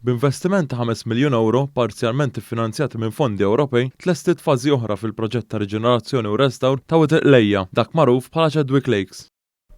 B'investiment ta' 5 miljun ewro, parzjalment iffinanzjati minn fondi Ewropej, tlestiet fażi oħra fil-proġett ta' riġenerazzjoni u restawr ta' Wied il-Qlejja, dak magħruf bħala Chadwick Lakes.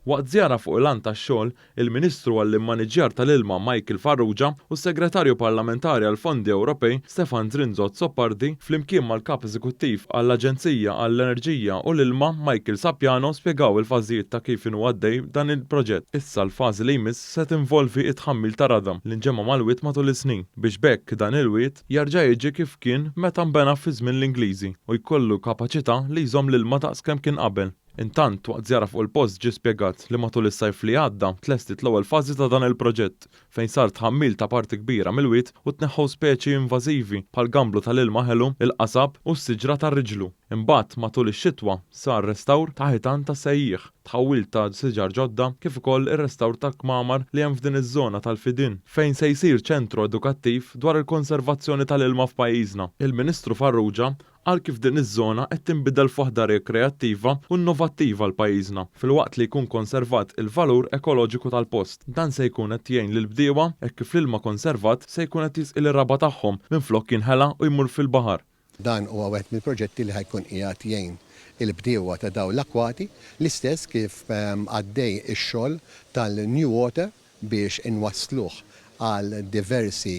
Waqt żjara fuq il-għan tax-xogħol, il-Ministru għall-Immaniġġjar tal-Ilma Michael Farrugia u s-Segretarju Parlamentari għall-Fondi Ewropej Stefan Zrinzo Azzopardi flimkien mal-Kap Eżekuttiv għall-Aġenzija għall-Enerġija u l-Ilma Michael Sapiano spjegaw il-fażijiet ta' kif inhu għaddej dan il-proġett. Issa l-fażi li jmiss se tinvolvi t-tħammil ta' radam li nġema' mal-wied matul is-snin biex b'hekk dan il-wied jerġa' jiġi kif kien meta nbena fi żmien l-Ingliżi u jkollu kapaċità li jżomm l-ilma daqs kemm kien qabel. Intant, waqt żjara fuq il-post ġie spjegat li matul is-sajf li għadda tlestiet l-ewwel fażi ta' dan il-proġett fejn sar tħammil ta' parti kbira mill-wied u tneħħew speċi invażivi bħall-gamblu tal-ilma ħelu, il-qasab u s-siġra tar-riġlu. Imbagħad, matul ix-xitwa, sar restawr ta' ħitan ta' sejjieħ, tħawwil ta' siġar ġodda kif ukoll ir-restawr tal-kmamar li hemm f'din iż-żona tal-fidien fejn se jsir ċentru edukattiv dwar il-konservazzjoni tal-ilma f'pajjiżna. Il-Ministru Farrugia Qal kif din iż-żona qed tinbidel f'waħda rikreattiva u innovattiva għal pajjiżna, filwaqt li jkun konservat il-valur ekoloġiku tal-post. Dan se jkun qed jgħin lill-bdiewa hekk kif l-ilma konservat se jkun qed jisqi lir-raba' tagħhom minflok jinħela u jmur fil-baħar. Dan huwa wieħed mill-proġetti li ħa jkun qiegħed jgħin il-bdiewa ta' dawn l-akkwati, l-istess kif għaddej ix-xogħol tal-New Water biex inwassluh għal diversi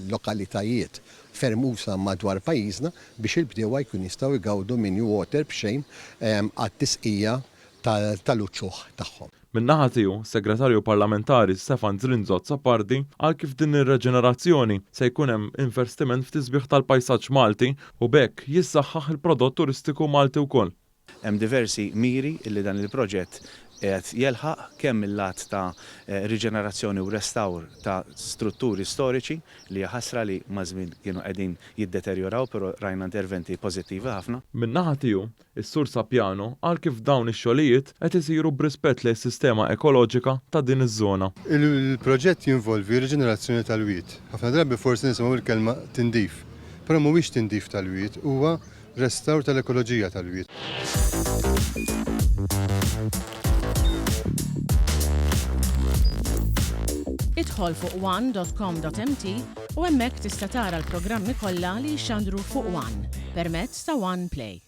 lokalitajiet ferm usa' madwar pajjiżna biex il-bdiewa jkunu jistgħu jgawdu minn New Water b'xejn għat-tisqija tal-uċuħ tagħhom. Min-naħa tiegħu, s-Segretarju Parlamentari Stefan Zrinzo Azzopardi qal kif din ir-reġenerazzjoni se jkun hemm investiment f'tisbiħ tal-pajsaġġ Malti u b'hekk jissaħħaħ il-prodott turistiku Malti wkoll. Hemm diversi miri li dan il-proġett qiegħed jelħaq, kemm mil-lat ta' riġenerazzjoni u restawr ta' strutturi storiċi li hija ħasra li maż-żmien kienu qegħdin jiddeterjoraw però rajna interventi pożittivi ħafna. Min-naħa tiegħu, is-Sur Sapiano qal kif dawn ix-xogħlijiet qed isiru b'rispett lejn is-sistema ekoloġika ta' din iż-żona. Il-proġett jinvolvi riġenerazzjoni tal-wied. Ħafna drabi forsi nisimgħu l-kelma tindif, però mhuwiex tindif tal-wied, huwa Restawr tal-ekoloġija tal-wied. Idħol fuq one.com.mt u hemmhekk tista' tara l-programmi kollha li jixxandru fuq One permezz ta' One Play.